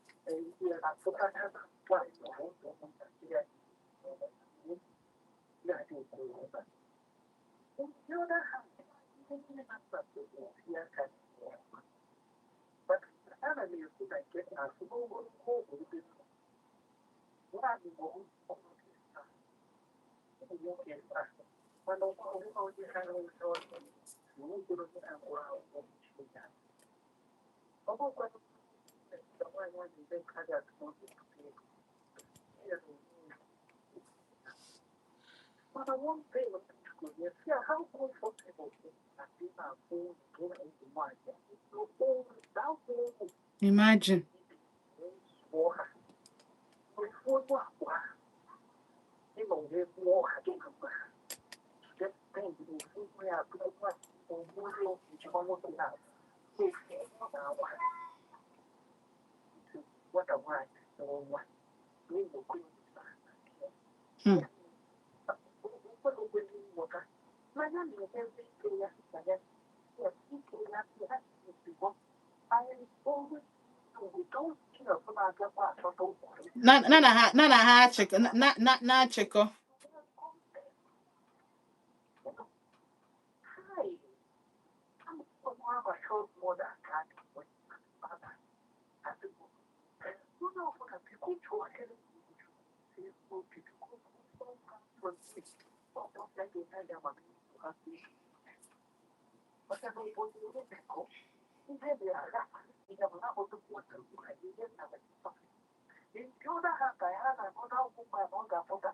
Speaker 2: na-atụta ha na nwaanyị ma ọ bụ ụmụntakịrị anyị na-adị okorobịa. On the other hand, ihe nne na nna kwesịrị aka n'ime ya. Maka ana m ekwu na nke na-asụ n'ogologo oge ebe m nọ. Nwaanyị ma ọ bụ nwoke taa, ụmụ nwoke taa, mana ọ bụrụ onye ha n'ụzọ ọzọ, na onwegoro onye ha gụrụ akwụkwọ mechie ya. Ọ bụrụkwanụ na nwaanyị a na-eme karịa atụmatụ ego, ya na onwe ya. Mana one thing yes, yeah, how comfortable na dị na-afụ nke na ụmụ nwaanyị
Speaker 1: Imagine.
Speaker 2: Zụọ ha ofu akwa ịnọ wee mụọ ha gị na mgbe ha ofu ya atụrụ ogburu njikwa nwoke na ofu na-awa nwata nwaanyị mụrụ nwa n'ụmụ okorobịa. Nghọta mana na-emezi ike ya na ya ya ike ya ya ozugbo anyị always we don't na-abịakwa achọta ụkwụ.
Speaker 1: Na na ha achịkọ na na na-achịkọ.
Speaker 2: Hi, I'm mother ka father onye ọbụla biko jụọ akịrị obi biko maka na obodo emekọ ihe dị agha ihe bụ na ọtụtụ ihe na ndị ọda ha ka ha na-anọ n'akwụkwọ mgbe na ọ ga-apụta.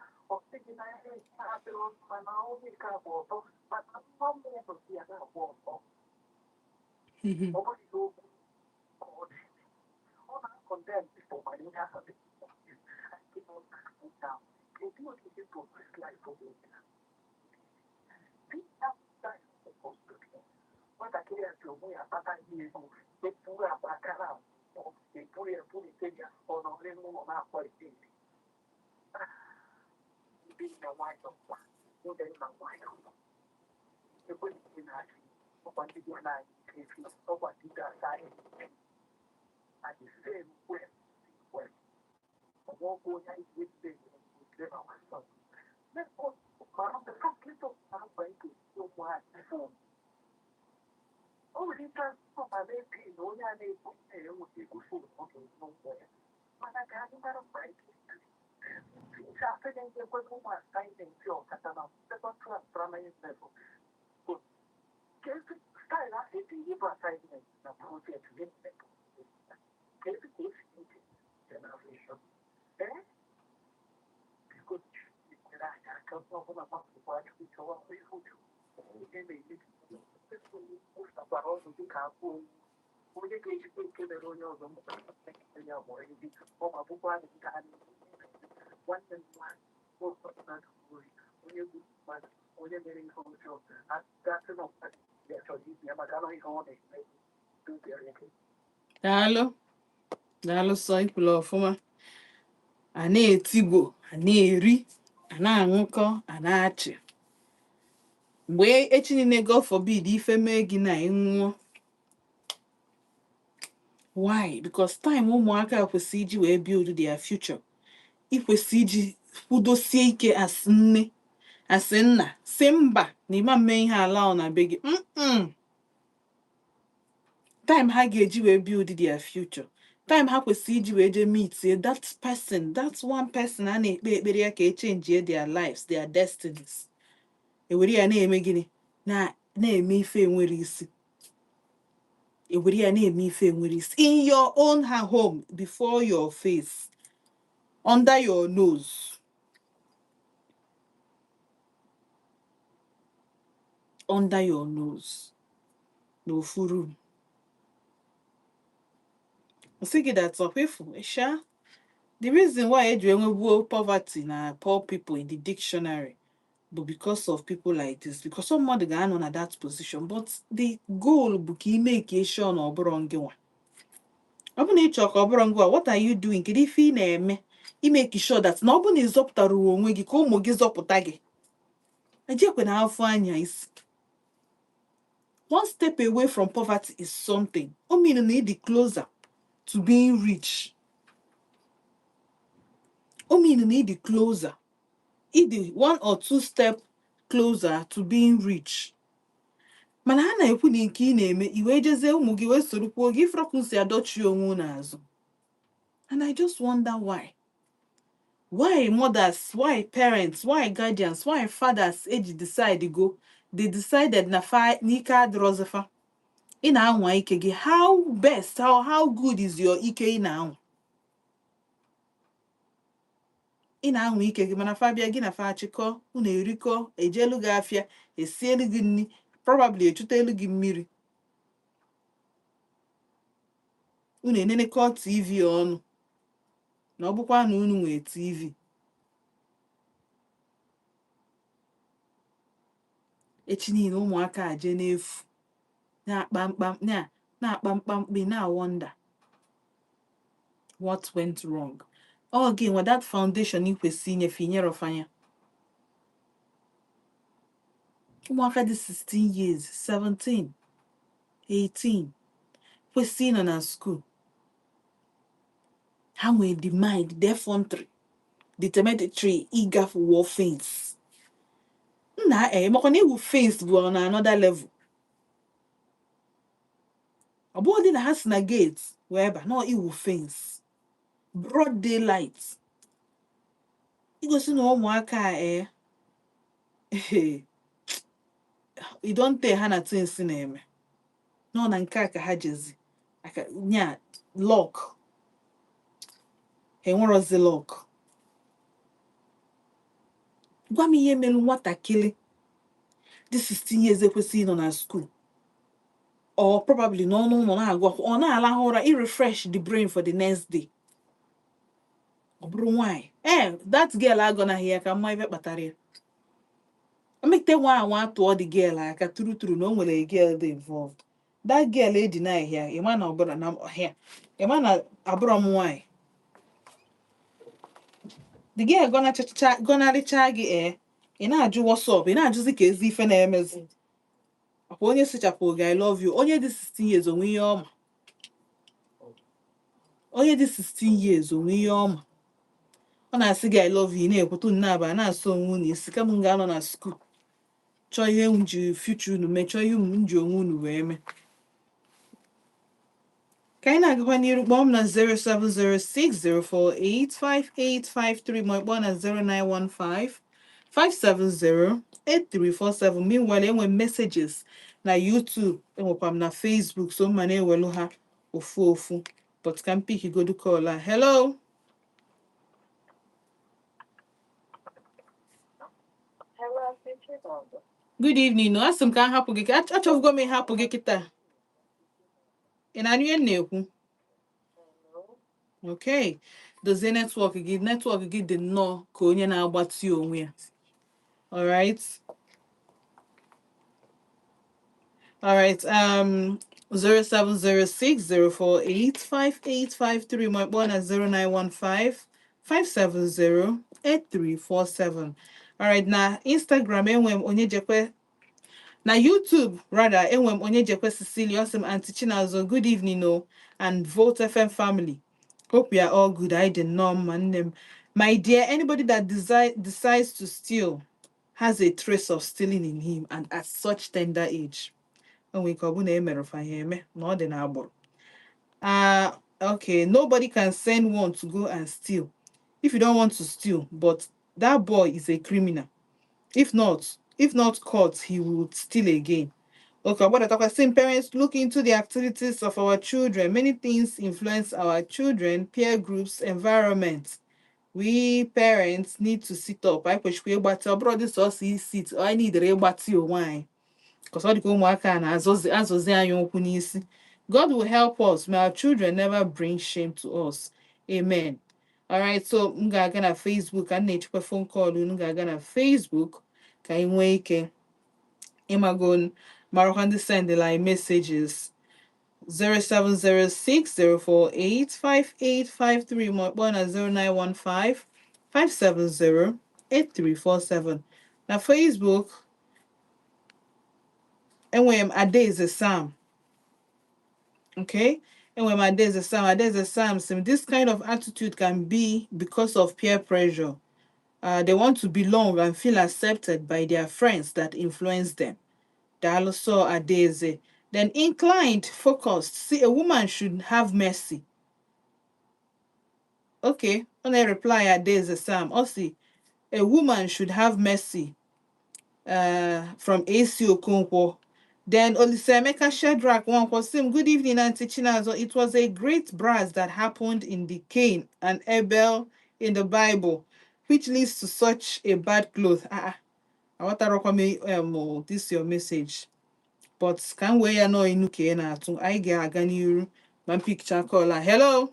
Speaker 1: Daalụ, daalụ sọ, ikwulu ọfụma. A na-etigbo, a na-eri, a na-aṅụkọ, a na-achị. Mgbe echi niile, God forbid, ife mee gị na ịnwụọ. Why? Because time ụmụaka kwesị iji wee build their future, ikwesị iji kwudosie ike as nne, as nna, si mba na ịma mme ihe ala ọ na be gị. Time ha ga-eji wee build their future, time ha kwesịrị iji wee jee meet that person, that one person a na-ekpe ekpere ya ka e change their lives, their destinies, ewere ya na-eme gịnị? Na na-eme ife enwere isi. Ewere ya na-eme ife enwere isi in your own home, before your face, under your nose, under your nose, n'ofu room. Sị gị that ọkwefu sha, the reason why eji enwegbuo poverty na poor people in the dictionary bụ because of people like this, because some mmadụ ga-anọ na that position, but the goal bụ ka ime ka sure na ọ bụrụ ngị nwa. Ọ bụ na ị chọrọ ka ọ bụrụ ngị nwa, what are you doing? Kedu ife ị na-eme ime sure that na ọ bụ na ị zọpụtara onwe gị, ka ụmụ gị zọpụta gị? Ejekwe na afọ anya isi. One step away from poverty is something. O mean na ị dị closer to being rich. O mean na ị dị closer, ị dị one or two step closer to being rich. Mana ha na-ekwu na nke ị na-eme, i wee jezie, ụmụ gị wee sorokwuo gị ifrọkụ si adọchi onwe unu azụ. And I just wonder why mothers, why parents, why guardians, why fathers eji decide go, they decided na fa n'ike adịrọzifa. Ị na-anwa ike gị, how best, how good is your ike? Ị na-anwa, ị na-anwa ike gị, mana fa bịa, gị na fa achịkọ, unu erikọ, ejelu gị afịa, esielu gị nri, probably echutelu gị mmiri, unu enenekọ TV ọnụ, na ọ bụkwa na unu nwee TV. Echi niile ụmụaka aje n'efu na-akpa mkpam na-akpa mkpamkpi, na-wonder what went wrong. Ọ gị nwe that foundation ị kwesị inyefe, inyere anya. Ụmụaka dị 16 years, 17, 18, kwesị ịnọ na school, ha nwee the mind, the effrontery, the temerity ịgafe wall fence. Nna ee, makwa na iwu fence bụ on another level. Ọ bụghị dị na ha si na gate wee ba nọ iwu fence, broad daylight, igosi na ụmụaka a ee idonte ha na twins na-eme nọ na nke a ka ha jezi aka nya luck. Ha enwerozi luck. Gwa m ihe mere nwatakịrị dị 16 years ekwesịghị ịnọ na school, or probably n'ọnụ ụlọ na-agụ akwụkwọ, ọ na-alahụ ụra i refresh the brain for the next day. Ọ bụrụ nwaanyị, ee, that girl agọnaghị ya ka mma ife kpatara ya. Omekite nwa anwa tụọ the girl aka turu turu na o nwere a girl dị involved. That girl edeny ya. Ịma na ọbụla na ọhịa, ịma na abụrọ m nwaanyị. The girl gọnachacha gọnarịcha gị. Ee, ị na-ajụ what's up, ị na-ajụzi ka ezi ife na-emezi. Ọkwa onye sịchapụ gị "I love you". Onye dị 16 years onwe ihe ọma, onye dị 16 years onwe ihe ọma, ọ na-asị gị "I love you", ị na-ekwutu nnaba na-asụ onwe unu isi. Kama m ga-anọ na school chọọ ihe m ji future unu mee, chọọ ihe m ji onwe unu wee mee. Ka anyị na-agakwa n'iru, kpọọ m na 07060485853, ma kpọọ na 0915 5708347. Meanwhile, enwe messages na YouTube, enwekwa m na Facebook, so mma na-ewelu ha ofu ofu, but ka m pick godu call a. Hello.
Speaker 2: Hello, Chinonso.
Speaker 1: Good evening. Asị m ka m hapụ gị, ka achọfugo m ịhapụ gị kịta. Ị na-anụ ihe m na-ekwu?
Speaker 2: Hello.
Speaker 1: Okay, dozie network gị. Network gị dị nnọọ ka onye na-agbatị onwe ya. Alright, alright. 07060485853, ma kpọọ na 0915 5708347. Alright, na Instagram enwe m onye jekwe, na YouTube rather, enwe m onye jekwe Cecilia. Ọ sị m, "Aunty Chinazọ, good evening o and Volt FM family. Hope we are all good." I dị nnọọ mma, nne m. "My dear, anybody that decides to steal has a trace of stealing in him and at such tender age." O nwere ike ọ bụ na e mere fa ihe eme na ọ dị n'agbụrụ. Ah, okay. "Nobody can send one to go and steal if you don't want to steal, but that boy is a criminal. If not caught, he will steal again." Okay, what I talk, same parents, look into the activities of our children. Many things influence our children, peer groups, environment. We parents need to sit up. Anyị kwesịrị ịgbatị, ọ bụrụ dị sọsọ sit, anyị nidere ịgbatị onwe anyị. Because ọ dị ka ụmụaka a na-azọzi azọzi anyị ụkwụ n'isi. "God will help us. May our children never bring shame to us. Amen." All right, so m ga-aga na Facebook ka m na-echekwa phone call unu. Ga-aga na Facebook ka anyị nwee ike ịmago marakwa ndị sendịla anyị messages. 07060485853, ma kpọọ na 0915 570 8347. Na Facebook enwere m Adaeze Sam. Okay, enwere m Adaeze Sam. Adaeze Sam sị, "This kind of attitude can be because of peer pressure. They want to belong and feel accepted by their friends that influence them." Daalụ so, Adaeze. Then inclined, focused. See, "A woman should have mercy." Okay, ọ na-reply Adaeze Sam. Ọ sị, "A woman should have mercy," from AC Okonkwo. Then Olisaemeka Shadrach Nwankwo sị m, "Good evening, Auntie Chinazo. It was a great brass that happened in the Cain and Abel in the Bible, which leads to such a bad cloth." Ah, ah. Aghọtarakwa m this your message. But ka m wee ya nọọ inu ka ị na-atụ, anyị ga-aga n'iru ma m picture call a. Hello.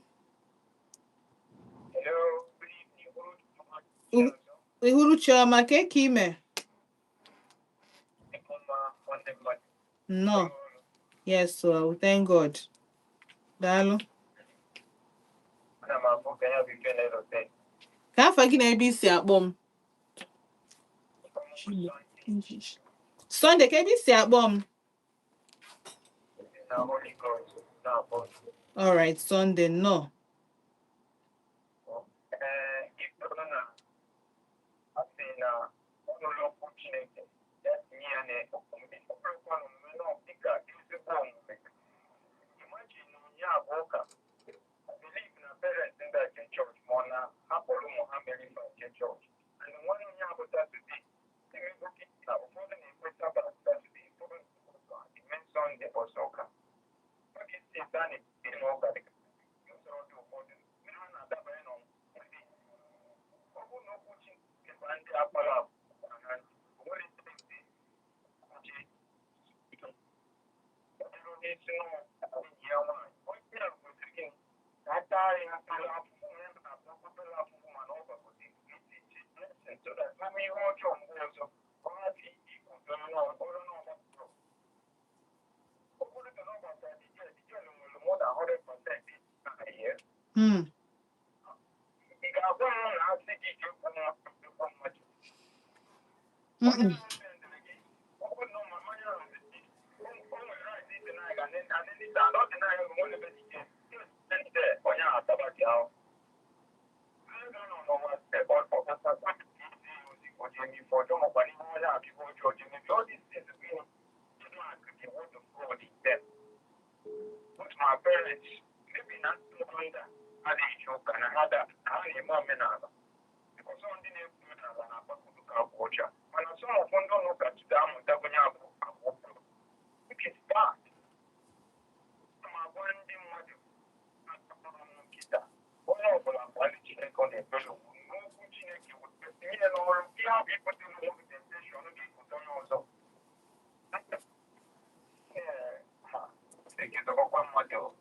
Speaker 3: Hello, good evening.
Speaker 1: Uhuruchi ọma, ka eke ime?
Speaker 3: Nwanne mmadụ.
Speaker 1: Nnọọ. Yes, so we thank God. Daalụ.
Speaker 3: Ana m abụ ka ya bụ ife na-elote.
Speaker 1: Ka afa gị na ebe isi akpọ m? Sunday, ka ebe isi akpọ m?
Speaker 3: Na Holy Ghost na-akpọ.
Speaker 1: All right, Sunday, nnọọ.
Speaker 3: Ee, ifuru na a sị na ọnụlọ okwu Chineke ya tinye ya n'omume. Ọ bụrụkwa na omume nọ dịka ezigbo omume. Imagine na onye abụ ụka. I believe na parents ndị a je church ma ọ na ha kpọrọ ụmụ ha mere ife je church. And nwanne onye abụ Saturday, emego kịta ụfọdụ na-ekwe Sabbath Saturday, ụfọdụ na-ekwe eme Sunday ọsọ ụka. Ọ ga-esi ebe a na-ekpe n'ụka dịka usoro dị ụfọdụ mere ha na-adabanye n'ọnwụ. Ọ bụrụ na okwu Chineke bụ ndị akpara agwa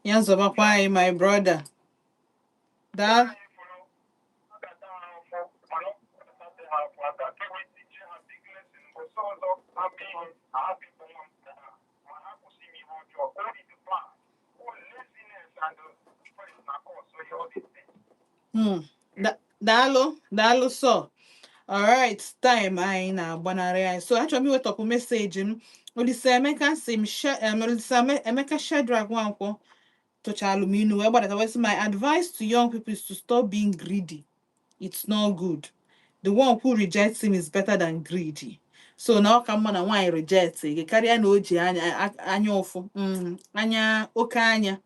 Speaker 1: Ya zọbakwa anyị, my brother. Daa. Daalụ, daalụ. So alright, time anyị na-agbanarị anyị, so achọrọ m iwetọpụ message m. Olise Emeka si m Olise Emeka Shedrack Nwankwọ tụchalụ m inu wee gbadata wee sị, "My advice to young people is to stop being greedy. It's not good. The one who rejects him is better than greedy." So na ọ ka mma na nwaanyị reject gị karịa na o ji anya anya ụfụ, anya oke anya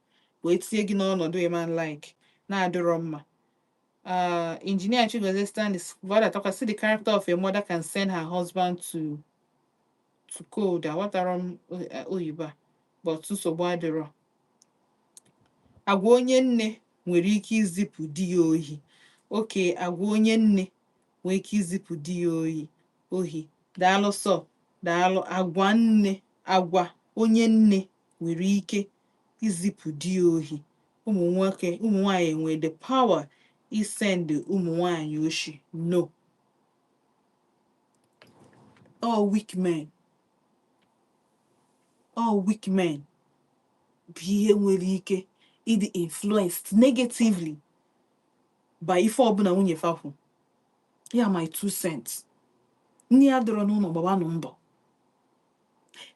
Speaker 1: wee tinye gị n'ọnọdụ ịman like na-adịrọ mma. Engineer Chigozie Stanley brother talk, see, the character of a mother can send her husband to cold. Aghọtara m oyibo a, but nsogbu adịrọ. Agwa onye nne nwere ike izipụ di ya ohi. Oke agwa onye nne nwere ike izipụ di ya ohi ohi. Daalụ sọ, daalụ. Agwa nne, agwa onye nne nwere ike izipụ di ya ohi. Ụmụ nwoke, ụmụ nwanyị nwere the power isend ụmụ nwanyị oshi? No. All weak men, all weak men bụ ihe nwere ike ịdị influenced negatively by ife ọbụla nwunye fakwu ya. My two cents, nne ya dọrọ n'ụlọ, gbabanụ mbọ.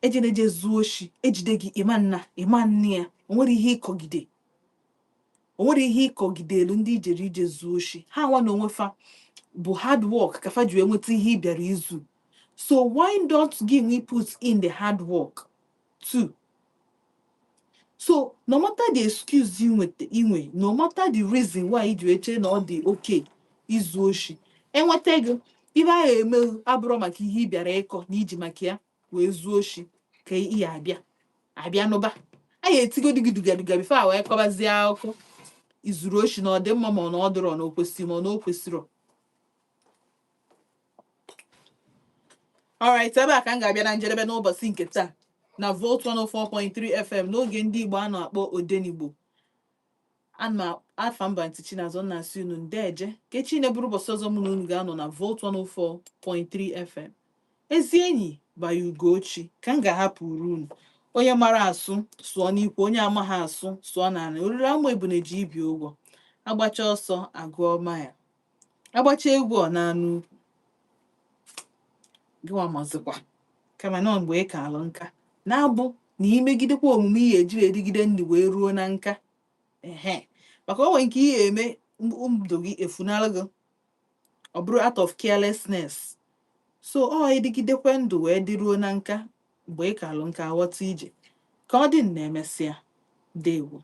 Speaker 1: Ejene je zuo oshi, ejide gị, ịma nna, ịma nne ya. O nwere ihe ịkọgide, o nwere ihe ịkọgide elu ndị ijere ije zuo oshi. Ha nwa na onwe fa bụ hard work ka fa ji wee nweta ihe ị bịara izu. So why don't gị we put in the hard work too? So no matter the excuse you nweta inwe, no matter the reason why iji wee chee na ọ dị okay izu oshi, enweta gị, ibe ahụ eme abụrụ maka ihe ị bịara ịkọ na iji maka ya wee zuo oshi ka ị ya abịa abịa nụba a ya etigodi gị dugaduga before a wee kọbazie akụkọ izuru oshi na ọ dị mma, ma ọ na ọ dịrọ, na o kwesịrị, ma ọ na o kwesịrọ. Alright, ebe a ka m ga-abịa na njedebe n'ụbọchị nke taa na Volt 104.3 FM n'oge ndị Igbo a na-akpọ Odenigbo. Ana m afa mba ntị Chinazọ na-asị unu ndeeje ka echi na-eburu ụbọchị ọzọ mụ na unu ga-anọ na Volt 104.3 FM. Ezi enyi by Ugochi ka m ga-ahapụrụ unu. Onye mara asụ sụọ n'ikwu, onye amaghị asụ sụọ n'ala. Oriri ama ebune ji ibi ụgwọ. Agbacha ọsọ agụọ mile, agbacha egwu ọ na-anụ ukwu gịnwa mazikwa kama nọ mgbe ị ka alụ nka na-abụ na imegidekwa omume ihe eji edigide ndụ wee ruo na nka. Ehe, maka o nwere nke ihe eme ndụ gị efunalụ gị, ọ bụrụ out of carelessness. So ọ ịdịgidekwe ndụ wee dịruo na nka mgbe ị ka alụ nka, aghọta ije ka ọ dị na emesịa. Dewo.